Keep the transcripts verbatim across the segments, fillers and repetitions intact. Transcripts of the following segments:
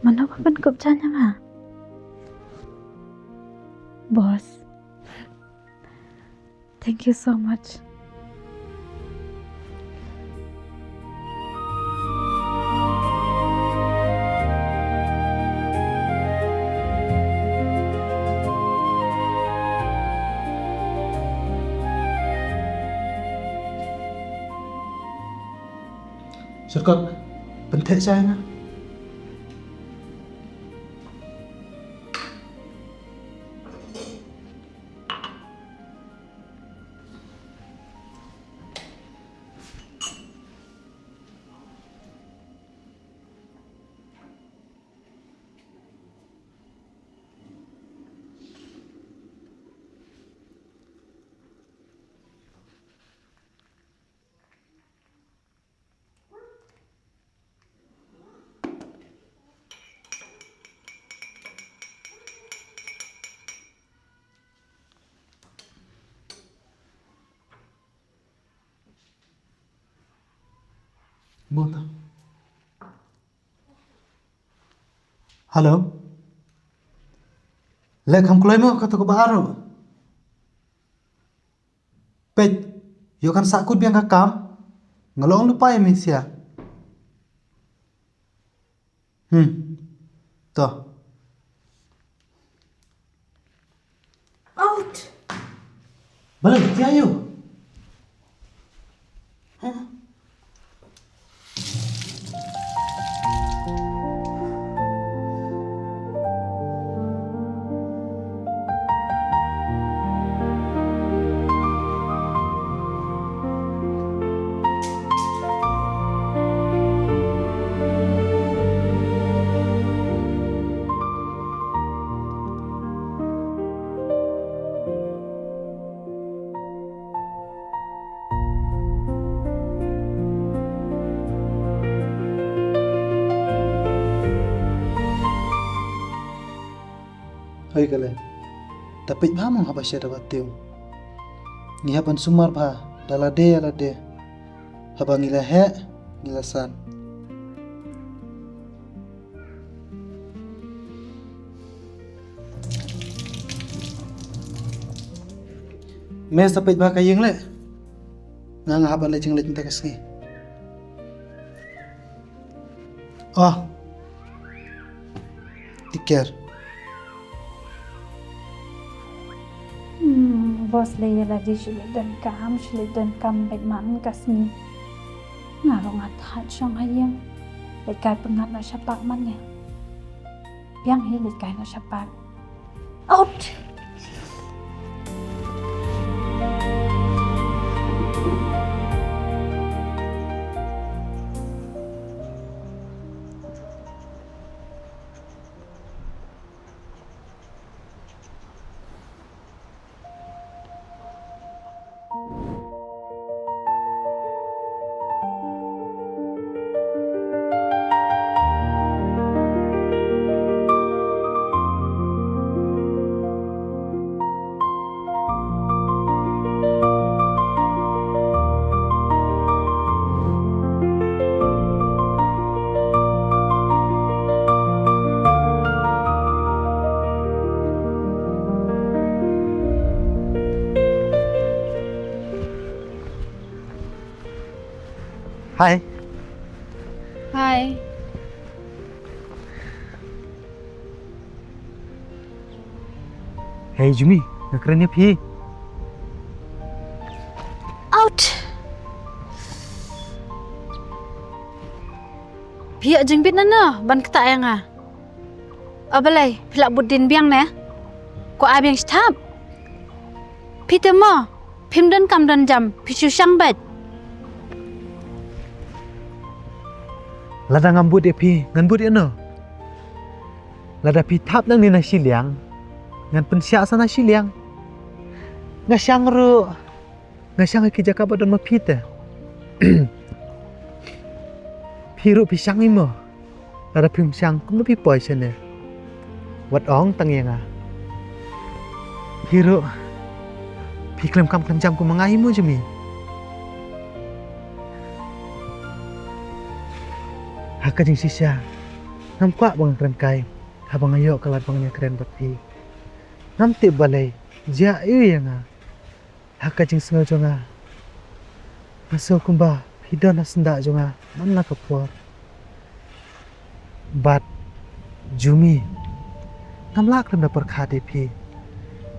Mano ba pynkup jan ïa nga? Boss. Thank you so much. Syrkot, pyntheh sha ïa nga. Mo ta. Hello. Leh kham kloi mo kato kaba aro. Peit, ïoh kan sah kut biang ka kam. Nga long lupa ïa mi sia. Hmm. To. Out. Balei, tia aïu? Huh? Hoi kale. Ta peit bha mo haba shet haba tieng. Ngi hap ban sumar bha da lade ïa lade. Haba ngi la heh, ngi la san. Me sa peit bha ka ïing leh. Nga nga hap ban leit jingleit mynta ka sngi. Oh. Take care. Hmm, boss lei ïa lade shu leit donkam, shu leit donkam beit man ka sngi. Nga ruh nga thait shong ha ïing. Leit kai pyngngad noh shapoh man ïa. Biang hi leit kai noh shapoh. Out. Hi. Hi. Hei Jumi, nga kren ïa phi. Out. Phi ïoh jingbit na no ban ktah ïa nga. O balei, phi lah bud dien biang ne? Ko ai biang shi thap. Phi te mo, phim don kam don jam, phi shu shang beit. Lada ngam bud ïa phi, ngan bud ïa no? Lada phi thap nangne na shiliang, ngan pynshah sa na shiliang. Nga shang ruh. Nga shang ha ki jaka ba don ma phi te. Phi ruh phi shang hi mo. Lada phim shang kumno phi poi shane. Wat ong tang ïa nga. Phi ruh phi khlem kam khlem jam kum ma nga hi mo Jumi. Ha ka jingshisha, ngam kwah ba ngan kren kai haba nga ïoh ka lad ba ngan ïakren bad phi. Ngam tip balei, jia ïa nga. Ha ka jingsngew jong nga, nga sngew kumba phi don ha syndah jong nga man la ka por. Bad Jumi, ngam lah khlem da pyrkhat ïa phi.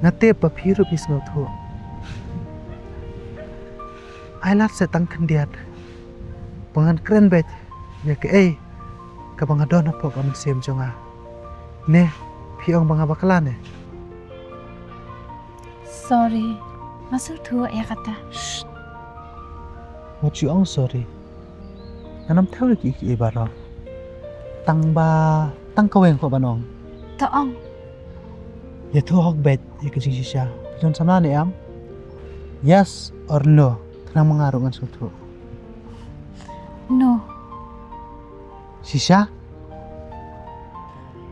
Nga tip ba phi ruh phi sngewthuh. Ai lad se tang khyndiat ba ngan kren beit ïa kaei kaba nga don hapoh ka mynsiem jong nga. Ne phi ong ba nga bakla ne? Sorry. Nga sngewthuh ïa kata. Shh. Wat ju ong sorry. Ngan ym thew ïa kiei kiei baroh. Tang ba, tang kawei nga kwah ban ong. To ong. Ïathuh hok beit ïa ka jingshisha. Phi don samla ne em? Yes or no? Khnang ma nga ruh ngan sngewthuh. No. Shisha?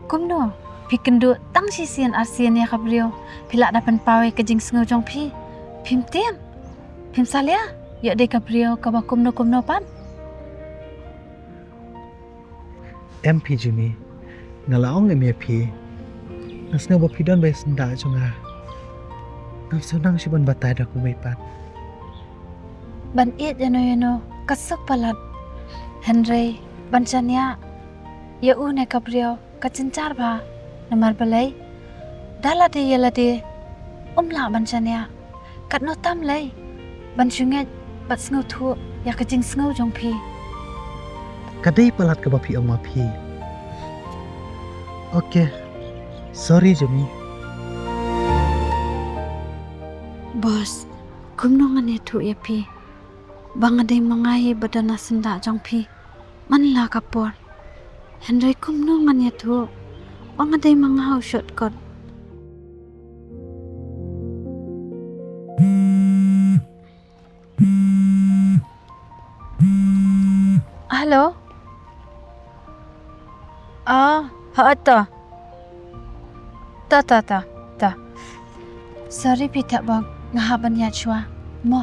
Kumno? Phi kynduh tang shisien arsien ïa ka briew. Phi lah da pynpaw ïa ka jingsngew jong phi. Phim tieng. Phim salia. Ïoh dei ka briew kaba kumno kumno pat. Em phi Jumi, nga la ong em ïa phi. Nga sngew ba phi don ba ïa syndah jong nga. Ngam sngewdang shuh ban batai da kumwei pat. Ban ïeit ïano ïano ka suk palat. Hynrei ban shaniah ïa une ka briew ka jynjar bha. Namar balei? Da lade ïa lade um lah ban shaniah. Katno tam lei ban shu ngeit bad sngewthuh ïa ka jingsngew jong phi. Ka dei palat kaba phi ong ma phi. Okay. Sorry Jumi. Boss, kumno ngan ïathuh ïa phi ba nga dei ma nga hi ba don ha syndah jong phi man la ka por. Hynrei kumno ngan ïathuh ba nga dei ma nga ha u Shortcut. Hello. Ah, ha ta. Ta ta ta ta. Sorry phi ta bang, nga hap ban ïa chwa. Mo.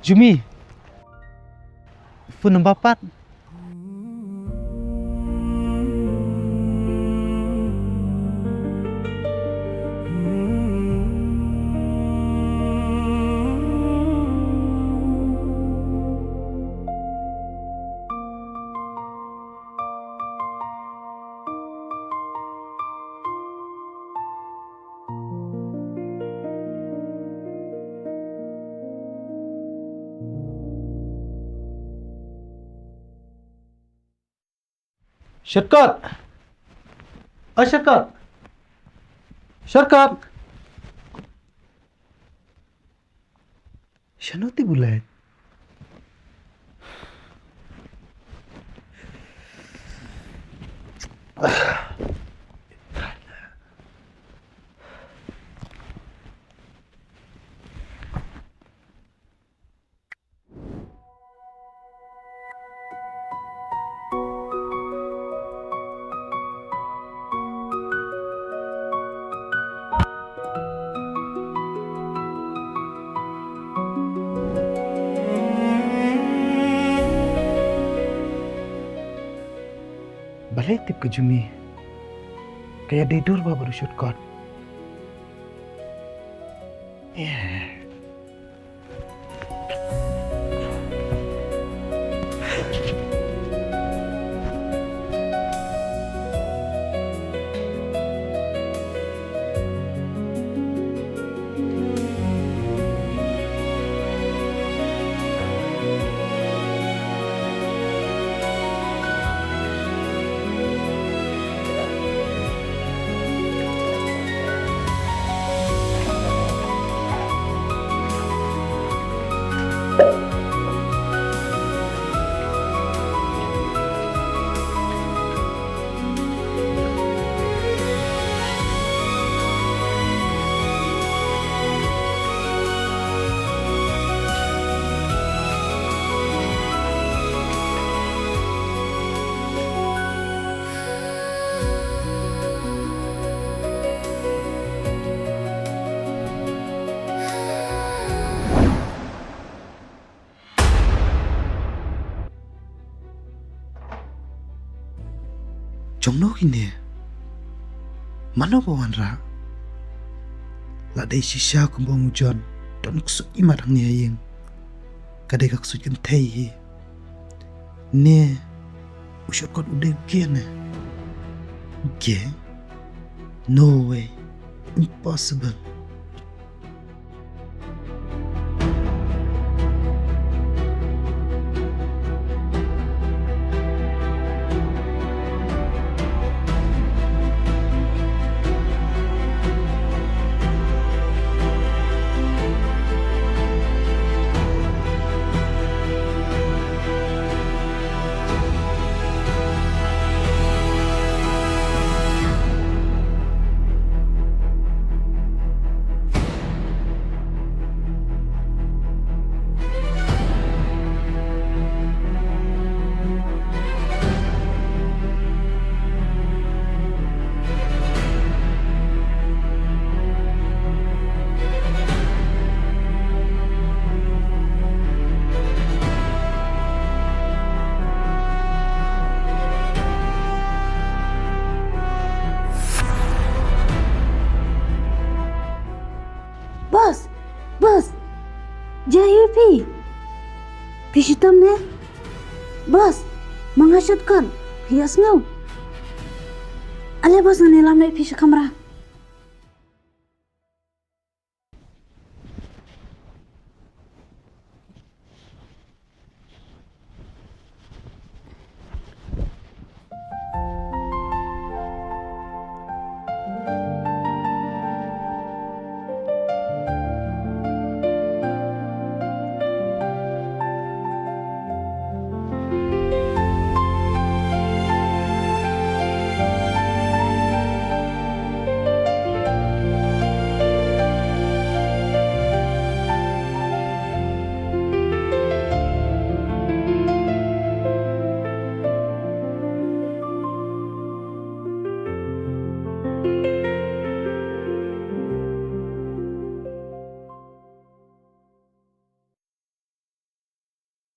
Jumi. Phone number pat. Shortcut. Oh, Shortcut. Shortcut. Shano te bulai? Balei tip ka Jumi ka ïadei dur bha bad u Shortcut. Jong no kine? Mano ba wanrah? La dei shisha kumba ong u John, don ksuid imat hangne ha ïing. Ka dei ka ksuid kynthei hi. Ne u shortcut u dei u Gay ne? Gay? No way. Impossible. Boss, boss. Jia hi phi? Phi shitom ne? Boss, ma nga shot kon. Phi ïohsngew? Ale boss, ngin ïalam leit phi sha kamra.